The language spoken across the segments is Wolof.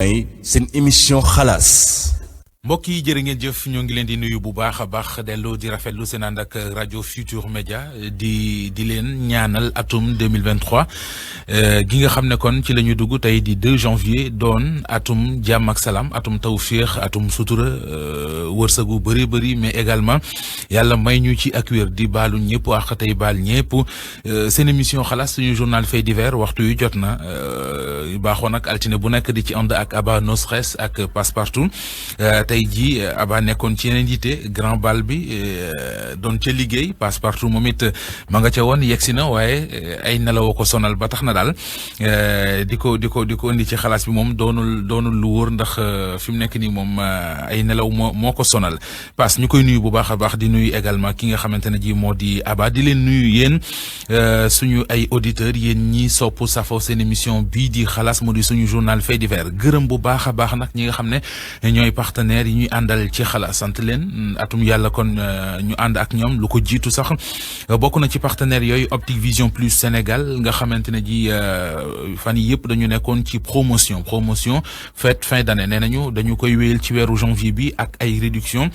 seen émission xalaas. mbokk yi jërë ngeen jëf ñoo ngi leen di nuyu bu baax a baax dellu di rafetlu seen ànd ak rajo Futur Média di leen ñaanal atum 2023 gi nga xam ne kon ci la ñu dugg tey di 2 janvier doon atum jàmm ak salaam atum tawféex atum sutura wërsëgu bëri mais également yàlla may ñu ci ak wér di baalu ñëpp ak tey baal ñëpp seen émission xalaas suñu journal fait divers waxtu yu jot na baaxoon ak altine bu nekk di ci ànd ak Aba No Stress ak Passepartout tey jii Aba nekkoon ci yeneen jiite grand bal bi doon ca liggéey Passepartout moom it ma nga ca woon yegsi na waaye ay nelaw ko sonal ba tax na daal di ko indi ci xalaas bi moom doonul lu wóor ndax fi mu nekk nii moom ay nelaw moo ko sonal Pass ñu koy nuyu bu baax a baax di nuyu également ki nga xamante ne ji moo di Aba di leen nuyu yéen suñu ay auditeurs yéen ñi sopp safo seen émission bii di xalaas mu di suñu journal fait divers gërëm bu baax a baax nag ñi nga xam ne ñooy partenaires yi ñuy àndal ci xalaas sant leen atum yàlla kon ñu ànd ak ñoom lu ko jiitu sax bokk na ci partenaires yooyu Optique Vision Plus Sénégal nga xamante ne ji fan yi yëpp dañu nekkoon ci promotion fête fin d'année nee nañu dañu koy wéyal ci weeru janvier bi ak ay réduction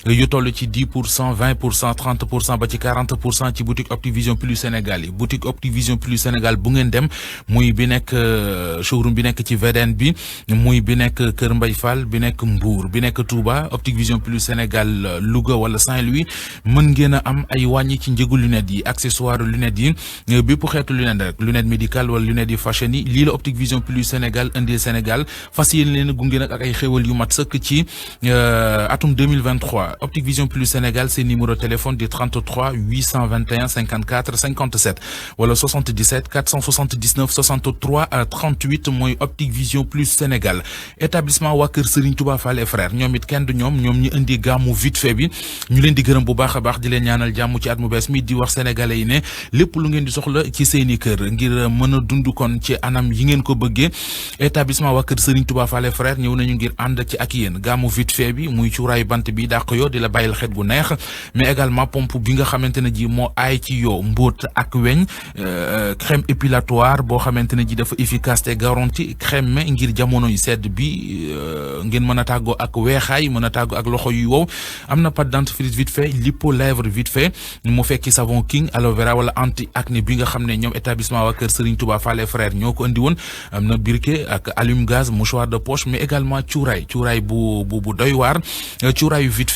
yu toll ci 10% 20% 30% ba ci 40% ci boutique Optique Vision Plus Sénégal yi boutique Optique Vision Plus Sénégal bu ngeen dem muy bi nekk showroom bi nekk ci VDN bi muy bi nekk Kër Mbay Fall bi nekk Mbour bi nekk Touba Optique Vision Plus Sénégal Louga wala Saint-Louis mën ngeen a am ay wàññi ci njëgu lunettes yi accessoire lunettes yi bépp xeetu lunette rek lunette médicale wala lunettes yi fashion yi lii la Optique Vision Plus Sénégal indee Sénégal fas yéen leen gunge nag ak ay xéwal yu mat sëkk ci atum 2023 Optique Vision Plus Sénégal seen numéro téléphone di 33 821 54 57 wala 77 479 63 38 mooy Optique Vision Plus Sénégal établissement waa kër Serigne Touba Fall et frère ñoom it kenn du ñoom ñu indi gàmmu vite fait bi ñu leen di gërëm bu baax a baax di leen ñaanal jàmm ci at mu bees mi di wax sénégalais yi ne lépp lu ngeen di soxla ci seeni kër ngir mën a dund kon ci anam yi ngeen ko bëggee établissement waa kër Serigne Touba Fall et frère ñëw nañu ngir ànd ci ak yéen gàmmu vite fait bi muy cuuraayu bant bi dàq yoo di la bàyyil xet gu neex mais également pompe bi nga xamante ne ji moo aay ci yoo mbóot ak weñ crème épilatoire boo xamante ne ji dafa efficace te garantie crème ngir jamono yu sedd bi ngeen mën a tàggoo ak weexaay mën a tàggoo ak loxo yu wow am na pâte dentifrice vite fait lipo lèvre vite fait mu fekki savon king aloe vera wala anti acné bi nga xam ne ñoom établissement waa kër Serigne Touba Fall et frère ñoo ko andi woon am na briquet ak allume gaz mouchoir de poche mais également cuuraay bu doy waar cuuraayu vite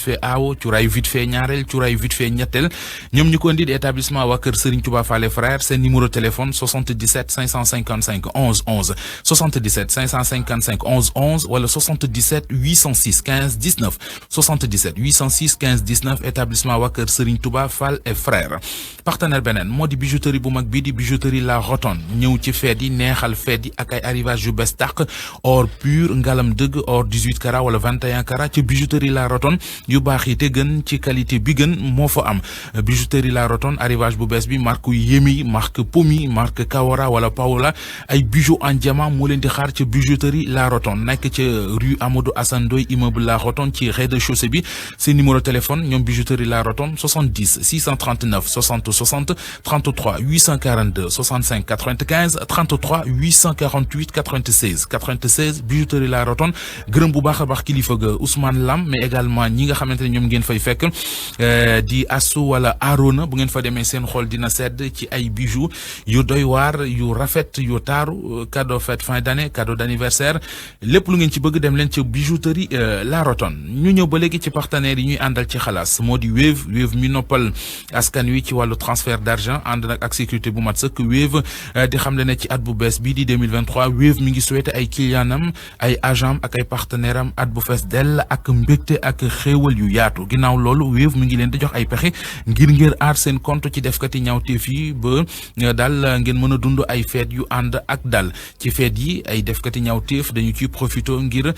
fait aawo cuuraayu vite fait ñaareel cuuraayu vite fait ñetteel ñoom ñu ko andi di établissement waa kër Serigne Touba Fall et frère seen numéro téléphone 77 555 11 11 77 555 11 11 wala 77 806 15 19 77 806 15 19 établissement waa kër Serigne Touba Fall et frère partenaire beneen moo di bijouterie bu mag bii di bijouterie La Rotonde ñëw ci feet yi neexal feet yi ak ay arrivage yu bees tàq or pur ngalam dëgg or 18 carats wala 21 carats ci bijouterie La Rotonde yu baax yi te gën ci qualité bi gën moo fa am bijouterie La Rotonde arrivage bu bees bi marque Yemi marque Pomi marque Kawara wala Paola ay bijoux en diamant moo leen di xaar ci bijouterie La Rotonde nekk ca rue Amadou Assane Ndoye immeuble La Rotonde ci rez-de-chaussée bi seen numéro téléphone ñoom bijouterie La Rotonde 70 639 60 60 33 842 65 95 33 848 96 bijouterie La Rotonde gërëm bu baax a baax kilifa ga Ousmane Lam mais également ñi nga xamante ne ñoom ngeen fay fekk di Assou wala Arona bu ngeen fa demee seen xol dina sedd ci ay bijoux yu doy waar yu rafet yu taaru cadeau fête fin d'année cadeau d'anniversaire lépp lu ngeen ci bëgg dem leen ci bijouterie La Rotonde ñu ñëw ba léegi ci partenaires yi ñuy àndal ci xalaas moo di Wave mi noppal askan wi ci wàllu transfert d'argent ànd nag ak sécurité bu mat sëkk Wave di xamle ne ci at bu bees bii di 2023 Wave mi ngi souhaité ay clientam ay agent ak ay partenaire am at bu fees dell ak mbégte ak xéewal yu yaatu ginnaaw loolu Wave mi ngi leen di jox ay pexe ngir aar seen compte ci defkati ñaawteef yi ba daal ngeen mën a dund ay feet yu ànd ak dal ci feet yi ay defkati ñaawteef dañu ciy profité ngir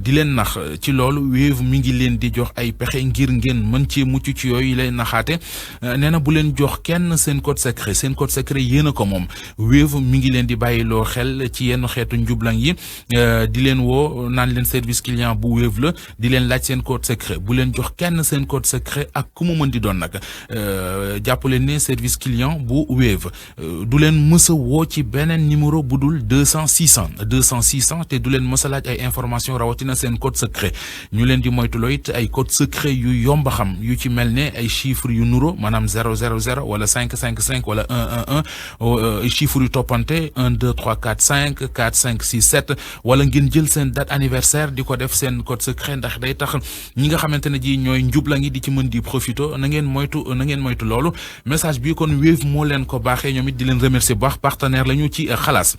di leen nax ci loolu Wave mi ngi leen di jox ay pexe ngir ngeen mën cee mucc ci yooyu lay naxaate nee na bu leen jox kenn seen code secret yéen a ko moom Wave mi ngi leen di bàyyiloo xel ci yenn xeetu njublang yi di leen woo naan leen service client bu Wave la di leen laaj seen code secret bu leen jox kenn seen code secret ak ku mu mën di doon nag jàpp leen ne service client bu Wave du leen mës a woo ci beneen numéro bu dul 200 600 te du leen mës a laaj ay information rawatina seen code secret ñu leen di moytuloo it ay code secret yu yomb xam yu ci mel ne ay chiffres yu nuro maanaam 000 wala 555 wala 111 chiffres yu toppante 1 2 3 4 5 4 5 6 7 wala ngeen jël seen date anniversaire di ko def seen code secret ndax day tax ñi nga xamante ne ji ñooy njubla ngi di ci mën di profito na ngeen moytu loolu message bi kon Wave moo leen ko baaxee ñoom it di leen remercier bu baax partenaire lañu ci xalaas.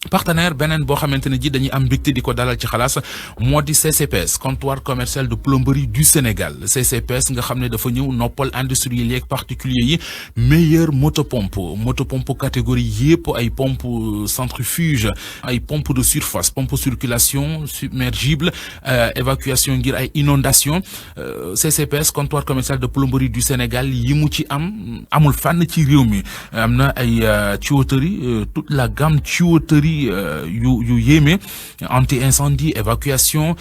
partenaire beneen boo xamante ne ji dañuy am mbégte di ko dalal ci xalaas moo di CCPS comptoir commercial de plomberie du Sénégal CCPS nga xam ne dafa ñëw noppal industriels yeeg particuliers yi meilleure motopompe catégorie yépp ay pompe centrifuge ay pompe de surface pompe circulation submergible évacuation ngir ay inondation CCPS comptoir commercial de plomberie du Sénégal yi mu ci amul fànn ci réew mi am na ay tuyauterie toute la gamme tuyauterie yu yéeme anti incendie évacuation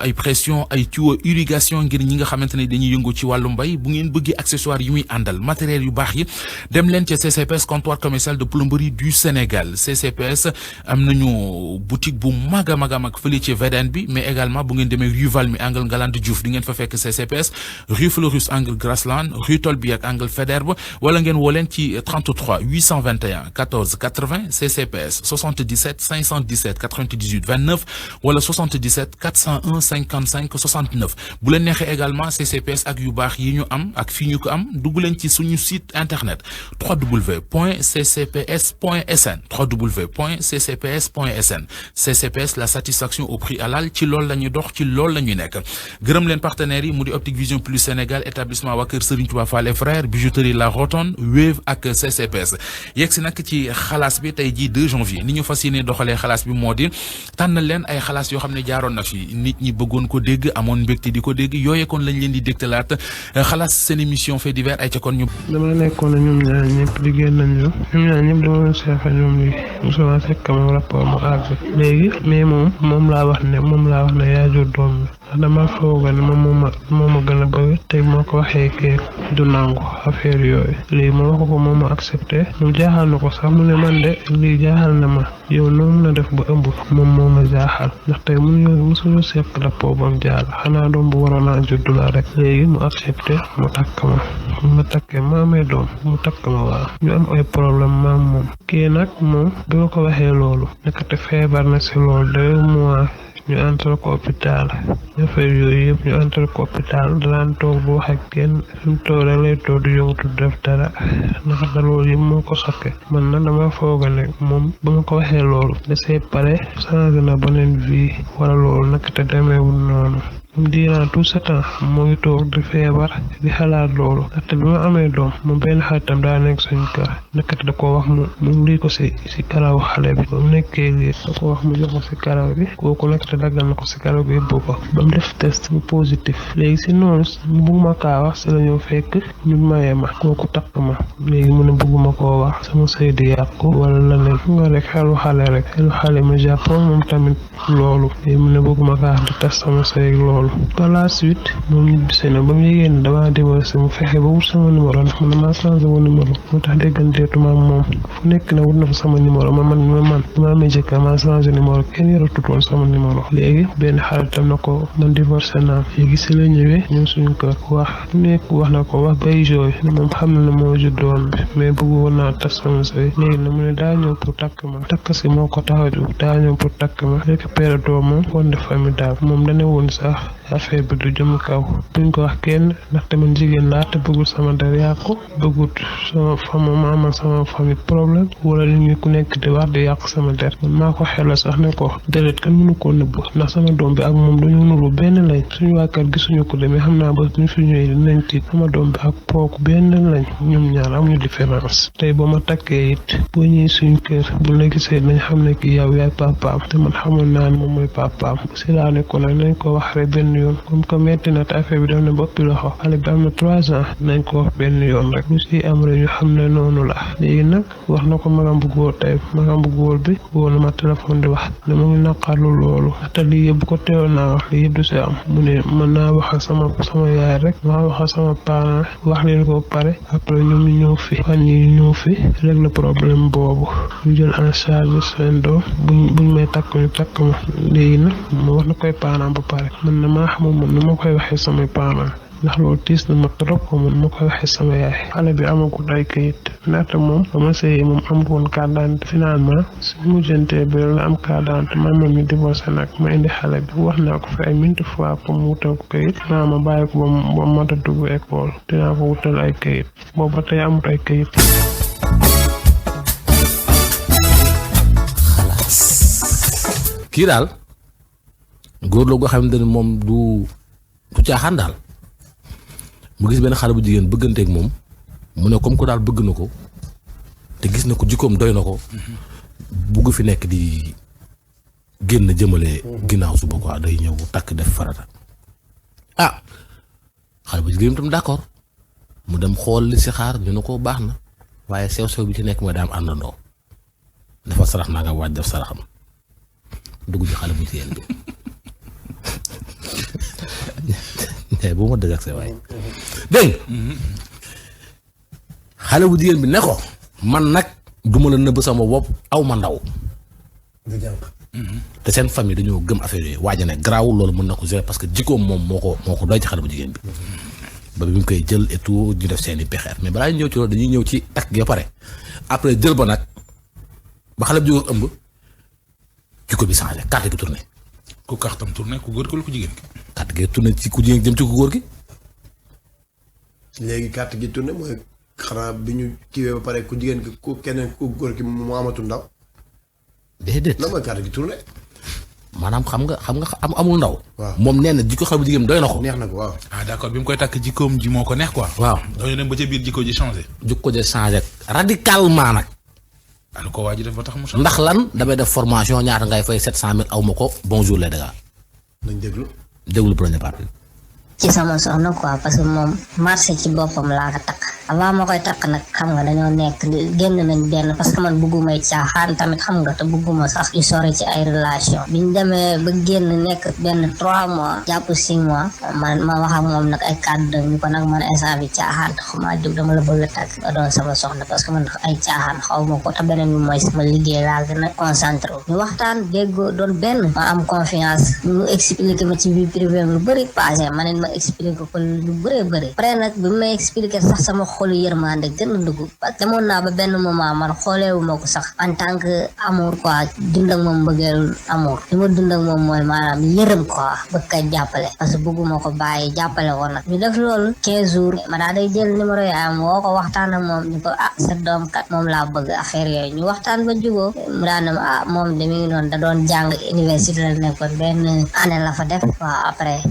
ay pression ay tuyau irrigation ngir ñi nga xamante ne dañuy yëngu ci wàllu mbay bu ngeen bëggee accessoires yi muy àndal matériel yu baax yi dem leen ca CCPS comptoir commercial de plomberie du Sénégal CCPS am nañu boutique bu mag a mag fële ci VDN bi mais également bu ngeen demee rue Valmy angle Ngalandou Diouf di ngeen fa fekk CCPS rue Fleurus angle Grasland rue Tolbiac angle Faidherbe wala ngeen woo leen ci 33 821 14 80 CCPS 77 517 98 29 wala 77 401 55 69 bu leen neexee également CCPS ak yu baax yi ñu am ak fii ñu ko am dugg leen ci suñu site internet www.ccps.sn CCPS la satisfaction au prix halal ci loolu la ñuy dox ci loolu la ñuy nekk gërëm leen partenaires yi mu di Optique Vision Plus Sénégal établissement waa kër Serigne Touba Fall et frères bijouterie La Rotonde Wave ak CCPS yegg si nag ci xalaas bi tey jii 2 janvier ni ñu fas yéene doxalee xalaas bi moo di tànnal leen ay xalaas yoo xam ne jaaroon na fi nit ñi bëggoon ko dégg amoon mbégte di ko dégg yooyee kon lañ leen di dégtalaat xalaas seen émission fait divers ay ca kon ñu. dama nekkoon na ñoom ñaar ñëpp liggéey nañ ñoom ñaar ñëpp dama doon seexa ñoom li mosuma fekk ma rapport mu àgg léegi mais moom laa wax ne yaa jur doom bi dama fooga ne moom ma gën a bëgg tey moo ko waxee kii du nangu affaire yooyu léegi ma wax ko moom ma accepté mu jaaxal na ko sax mu ne man de lii jaaxal na ma yow noonu la def ba ëmb moom moo ma jaaxal ndax tey mosuñu seq rapport bam jaar xanaa doom bu waroon a juddu la rek léegi mu accepté mu takk ma takkee ma amee doom mu takk ma waaw ñu am ay problème maam moom kii nag moom bi ma ko waxee loolu nekkate feebar na si loolu 2 mois ñu entré ko hôpital affaire yooyu yëpp ñu entré ko hôpital danaan toog bu wax ak kenn sumu toog rek lay toog du yëngatu def dara ndax da loolu yëpp moo ko sokke man na dama fooga ne moom ba ma ko waxee loolu da see pare changé na beneen vie wala loolu nag te demeewul noonu durant tout ce temps moo ngi toog di feebar di xalaat loolu ndaxte bi ma amee doom moom benn xaritam daa nekk suñu kër nekkati da ko wax mu lii ko si karaw xale bi ba mu nekkee lii da ko wax mu jox ko si karaw bi kooku nekkati daggal na ko si karaw bi yóbbu ko ba mu def test bu positif léegi si noonu bugguma kaa wax si la ñëw fekk ñu mayee ma kooku takk ma léegi mu ne bugguma koo wax sama sëy di yàqu wala leneen nga rek xelu xale ma jàppoon moom tamit loolu léegi mu ne bugguma kaa wax di tas sama sëy loolu par la suite moom ñu bisee na ba mu yégée ne damaa divorcé mu fexe ba wut sama numéro ndax man damaa changé sama numéro moo tax dégganteetuma moom fu nekk na wut na fa sama numéro man dama amee jëkkër maa changé numéro kenn yoratut woon sama numéro léegi benn xaritam na ko man divorcé naa léegi si la ñëwee ñëw suñu kër wax na ko wax bay jooy moom xam na ne moo juddoon bi mais bëggu woon naa tas sama sëy léegi na mu ne daa ñëw pour takk ma takk si moo ko tax a jóg daa ñëw pour takk ma récupéré doomam fond de famille daal moom dane woon sax affaire bi du jëm kaw duñ ko wax kenn ndaxte man jigéen laa te bëggul sama der yàqu bëggut ma amal sama famille problème wala li ñu ku nekk di wax di yàq sama der man maa ko xelal sax ne ko déedéet kan mënu koo nëbb ndax sama doom bi ak moom dañu nuru benn lañ suñu waa kër gisuñu ko demee xam naa ba buñ fi ñëwee dinañ tiit sama doom bi ak pooku benn lañ ñoom ñaar amuñu différence tey boo ma takkee it boo ñëwee suñu kër bu la gisee nañ xam ne ki yow yaay papaam te man xamoon naa ne moom mooy papaam si laa ne ko nag nañ ko wax rek benn yoon comme que metti na te affaire bi def na boppi loxo xale bi am na 3 ans nañ ko wax benn yoon rek lu si am rek ñu xam ne noonu la léegi nag wax na ko magam bu góor tey magam bu góor bi woo na ma téléphone di wax ne ma ngi naqarlu loolu te lii yëpp bu ko teewoon naa wax lii yëpp du si am mu ne mën naa wax ak sama yaay rek maa wax ak sama parent wax leen ko pare après ñoom ñu ñëw fi fan yi ñëw fi régler problème boobu ñu jël en charge seen doom buñ may takk ñu takk ma léegi nag ma wax na koy parent ba pare man na maa xamul man nu ma koy waxee samay parent ndax loolu tiis na ma trop ko man ma koy waxee sama yaay xale bi amagul ay kayit ndaxte moom ba ma sëyee moom amul woon carte d'identité finalement su mujjantee bi la am carte d'identité maanaam ñu divorcé nag ma indi xale bi wax naa ko fi ay minti fois pour mu wutal ko kayit naa ma bàyyi ko ba mata dugg école dinaa ko wutal ay kayit boobu ba tey amut ay kayit. kii daal góor la goo xamante ne moom du caaxaan daal mu gis benn xale bu jigéen bëgganteeg moom mu ne comme ko daal bëgg na ko te gis na ko jikkoom doy na ko bugg fi nekk di génn jëmale ginnaaw suba quoi day ñëw takk def farata xale bu jigéen tam d'accord mu dem xool li si xaar ñu ne ko baax na waaye sew-sew bi ci nekk mooy daam àndandoo dafa sarax naa nga waaj def saraxam dugg ci xale bu jigéen bi mais bu ma dëgg ak sa waay dégg xale bu jigéen bi ne ko man nag duma la nëbb sama bopp aw ma ndaw te seen famille dañoo gëm affaire yooyu waaja ne garaawul loolu mën na ko gérer parce que jikkoom moom moo ko doy ci xale bu jigéen bi ba bi mu koy jël et tout ñu def seen i pexeer mais balaa ñu ñëw ci loolu dañuy ñëw ci takk gi pare après jël ba nag ba xale bu jigéen ëmb jikko bi changé carte gi tourné. ku kartam tourné ku góor ki wala ku jigéen ki. carte gi tourné ci ku jigéen jëm ci ku góor gi. léegi carte gi tourné mooy xanaa bi ñu kiiwee ba pare ku jigéen ki ku keneen ku góor ki mu amatu ndaw. déedéet lan mooy carte gi tourné. maanaam xam nga amul ndaw. waaw moom nee na jikko xale bu jigéen doy na ko. neex na ko waaw. d'accord bi mu koy takk jikkoom ji moo ko neex quoi. waaw doo dem ba ca biir jikko ji changé. jikko ji changé radicalement nag. lu ko waa ji def ba tax mu changé. ndax lan damay def formation ñaata ngay fay 700 000 aw ma ko bonjour les dégâts. nañ déglu première partie. ci sama soxna quoi parce que moom marché ci boppam laa ko takk avant ma koy takk nag xam nga dañoo nekk génn nañ benn parce que man buggumay caaxaan tamit xam nga te bugguma sax di sori ci ay relation biñ demee ba génn nekk benn 3 mois jàpp 6 mois ma wax ak moom nag ay kàddu ñu ko nag man instant bi caaxaan taxuma jóg dama la bëgg a takk nga doon sama soxna parce que man ay caaxaan xaw ma ko te beneen bi mooy sama liggéey laa gën a concentré ñu waxtaan déggoo doon benn ma am confiance ñu expliqué ma ci vie privée lu bëri passé ma ne ma expliqué ko lu bëree bëri après nag bi may expliqué sax sama xolu yërmande gën a dugg parce que demoon naa ba benn moment man xooleewu ma ko sax en tant que amour quoi dund ak moom bëggeel amour li ma dund ak moom mooy maanaam yërëm quoi bëgg ka jàppale parce que bëgguma ko bàyyi jàppale ko nag ñu def loolu 15 jours ma daa day jël numéro yaayam woo ko waxtaan ak moom ñu ko sa doom kat moom laa bëgg affaire yooyu ñu waxtaan ba juboo mu daan ne moom de mi ngi noonu da doon jàng université la nekkoon benn année la fa def waaw après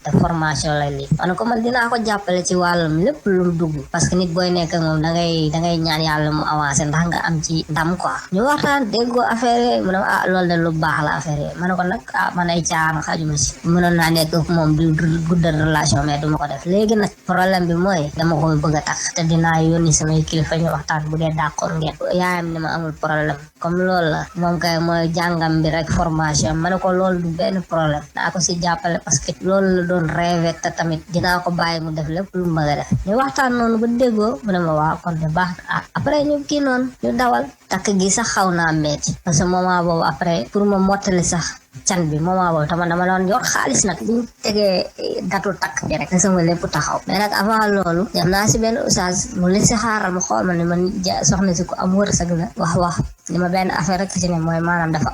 de formation la lii man ko man dinaa ko jàppale ci wàllum lépp lu mu dugg parce que nit booy nekk moom da ngay ñaan yàlla mu avancé ndax nga am ci ndam quoi ñu waxtaan déggoo affaire yooyu mu ne loolu de lu baax la affaire yooyu ma ne ko nag man ay caaxaan xajuma si mënoon naa nekk ak moom di guddal relation mais duma ko def léegi nag problème bi mooy dama koy bëgg a takk te dinaa yónni samay kilifa ñu waxtaan bu dee d'accord ngeen yaayam ne ma amul problème comme loolu la moom kay mooy jàngam bi rek formation ma ne ko loolu du benn problème naa ko si jàppale parce que loolu la doon rêvé te tamit dinaa ko bàyyi mu def lépp lu mu bëgg a def ñu waxtaan noonu ba déggoo mu ne ma waaw kon de baax na après ñu kii noonu ñu dawal takk gi sax xaw naa metti parce que moment boobu après pour ma mottali sax can bi moment boobu tamit dama doon yor xaalis nag bu ñu tegee datu takk bi rek sama lépp taxaw mais nag avant loolu dem naa si benn oustaz mu li si xaaral ma xool ma ne man soxna si ko am wërsëg la wax li ma benn affaire rek ci ne mooy maanaam dafa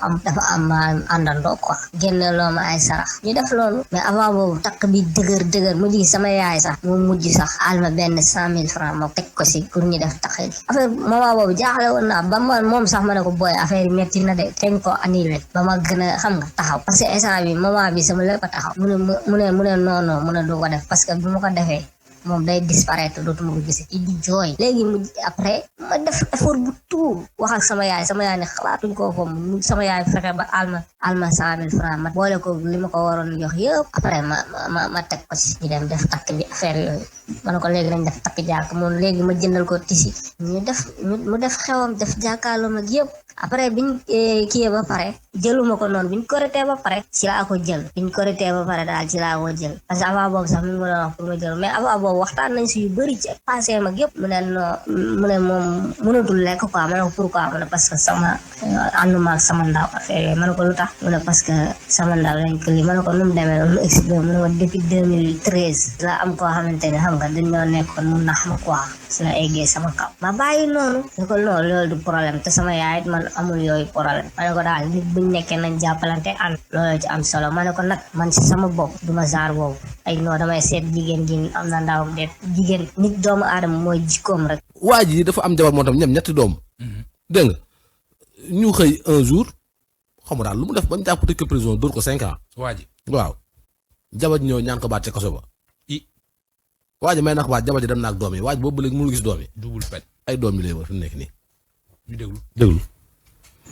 am àndandoo quoi génne loo ma ay sarax ñu def loolu mais avant boobu takk bi dëgër mujj gi sama yaay sax mu mujj sax al ma benn 100,000 francs ma teg ko si pour ñu def takk gi affaire moment boobu jaaxle woon naa ba moom sax ma ne ko booy affaire yi metti na de teñ ko annulé ba ma gën a xam nga taxaw parce que instant bi moment bi sama lépp a taxaw mu ne non mu ne du ko def parce que bi ma ko defee moom day disparaître dootuma ko gis di jooy léegi mu après ma def effort bu tout wax ak sama yaay ne xalaatuñ koo foofu sama yaay fexe ba alma 100,000 francs ma boole ko li ma ko waroon jox yëpp après ma teg ko ci ñu dem def takk bi affaire yooyu ma ne ko léegi nañ def takk jàkk moom léegi ma jëndal ko tisi mu def xewam def jàkkaarloom ak yëpp après biñ kiyee ba pare jëluma ko noonu biñ korité ba pare ci laa ko jël biñ korité ba pare daal ci laa ko jël parce que avant boobu sax mi ngi ma doon wax pour ma jël mais avant boobu waxtaan nañ si yu bëri ci passé mag yëpp mu ne moom mënatul lekk quoi ma ne ko pourquoi mu ne parce que sama ànduma ak sama ndaw affaire yooyu ma ne ko lu tax mu ne parce que sama ndaw lañ ko lii ma ne ko nu mu demee noonu mu expliqué mu ne ma depuis 2013 la am koo xamante ne xam nga dañoo nekkoon mu nax ma quoi si la eggee sama kaw ma bàyyi noonu ne ko non loolu du problème te sama yaay man amul yooyu problème ma ne ko daal nit buñ nekkee nañ jàppalante ànd loolu ci am solo ma ne ko nag man si sama bopp duma saar boobu ay non damay seet jigéen gi am na ndawam de jigéen nit doomu aadama mooy jikkoom rek. waa ji dafa am jabar moo tam ñem ñetti doom. dégg nga ñu xëy un jour xam nga daal lu mu def ba ñu jàpp tëj ko prison dóor ko 5 ans. waa ji waaw. jabar ji ñëw ñaan ko baat ca kaso ba. waa ji may na ko baat jabar ji dem na ak doom yi waa ji boobu ba léegi mënul gis doom yi. double peine. ay doom yi lay war fi mu nekk nii. ñu déglu.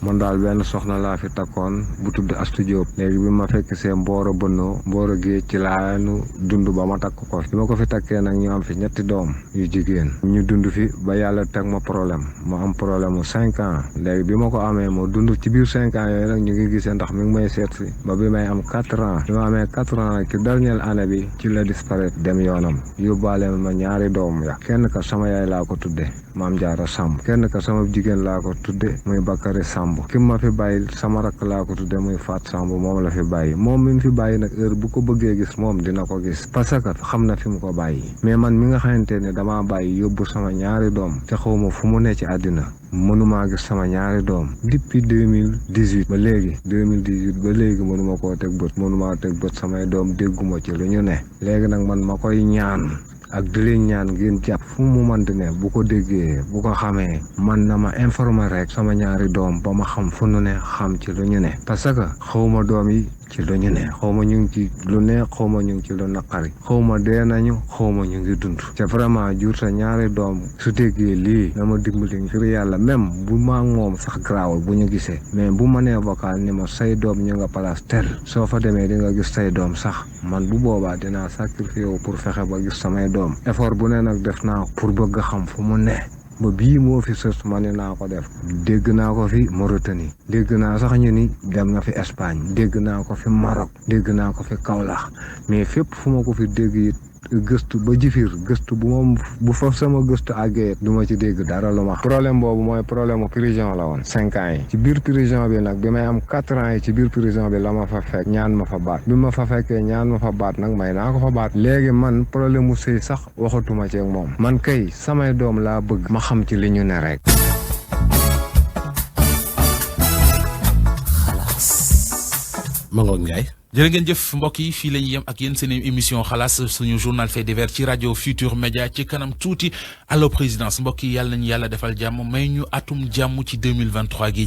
man daal benn soxna laa fi takkoon bu tudd Astu Diop léegi bi ma fekk see Mboro Bënnoo Mboro Géej ci laa nu dund ba ma takk ko fi ma ko fi takkee nag ñu am fi 3 doom yu jigéen ñu dund fi ba yàlla teg ma problème ma am problème mu 5 ans léegi bi ma ko amee ma dund ci biir 5 ans yooyu nag ñu ngi gisee ndax mi ngi may seet si ba bi may am 4 ans bi ma amee 4 ans nag ci dernière année bi ci la disparaître dem yoonam yóbbaale ma 2 doom ya kenn ka sama yaay laa ko tudde Maam Jaara Samb kenn ka sama jigéen laa ko tudde muy Bakary Samb ki ma fi bàyyi sama rakk laa ko tudde muy Faat Samb moom la fi bàyyi moom mi fi bàyyi nag heure bu ko bëggee gis moom dina ko gis parce que xam na fi mu ko bàyyi mais man mi nga xamante ne damaa bàyyi yóbbu sama 2 doom te xawma fu mu ne ci àddina mënumaa gis sama 2 doom depuis 2018 ba léegi mënuma koo teg bët mënumaa teg bët samay doom dégguma ci lu ñu ne léegi nag man ma koy ñaan ak di leen ñaan ngeen jàpp fu mu mënti ne bu ko déggee bu ko xamee man na ma informer rek sama 2 doom ba ma xam fu nu ne xam ci lu ñu ne parce que xawma doom yi ci lu ñu ne xawma ñu ngi ci lu ne xawma ñu ngi ci lu naqari xawma dee nañu xawma ñu ngi dund te vraiment jur sa 2 doom su déggee lii na ma dimbali ngir yàlla même bu ma moom sax garaawul bu ñu gisee mais bu ma nee vocal ni ma say doom ñu nga place tel soo fa demee di nga gis say doom sax man bu boobaa dinaa sacrifié wu pour fexe ba gis samay doom effort bu ne nag def naa pour bëgg a xam fu mu ne ba bii moo fi sës ma ne naa ko def dégg naa ko fi Mauritanie dégg naa sax ñu ni dem na fi Espagne dégg naa ko fi Maroc dégg naa ko fi Kaolack mais fépp fu ma ko fi dégg it gëstu ba jifir gëstu bu fa sama gëstu àggee du ma ci dégg dara lu ma problème boobu mooy problème mu prison la woon 5 ans yi ci biir prison bi nag bi may am 4 ans yi ci biir prison bi la ma fa fekk ñaan ma fa baat bi ma fa fekkee ñaan ma fa baat nag may naa ko fa baat léegi man problème mu sëy sax waxatuma ci ak moom man kay samay doom laa bëgg ma xam ci li ñu ne rek. Mangoog Ndiaye. jërë ngeen jëf mbokk yi fii la ñuy yem ak yéen seen émission xalaas suñu journal fait divers ci rajo Futur Média ci kanam tuuti allo présidence mbokk yi yàlla nañu yàlla defal jàmm may ñu atum jàmm ci 2023 gi.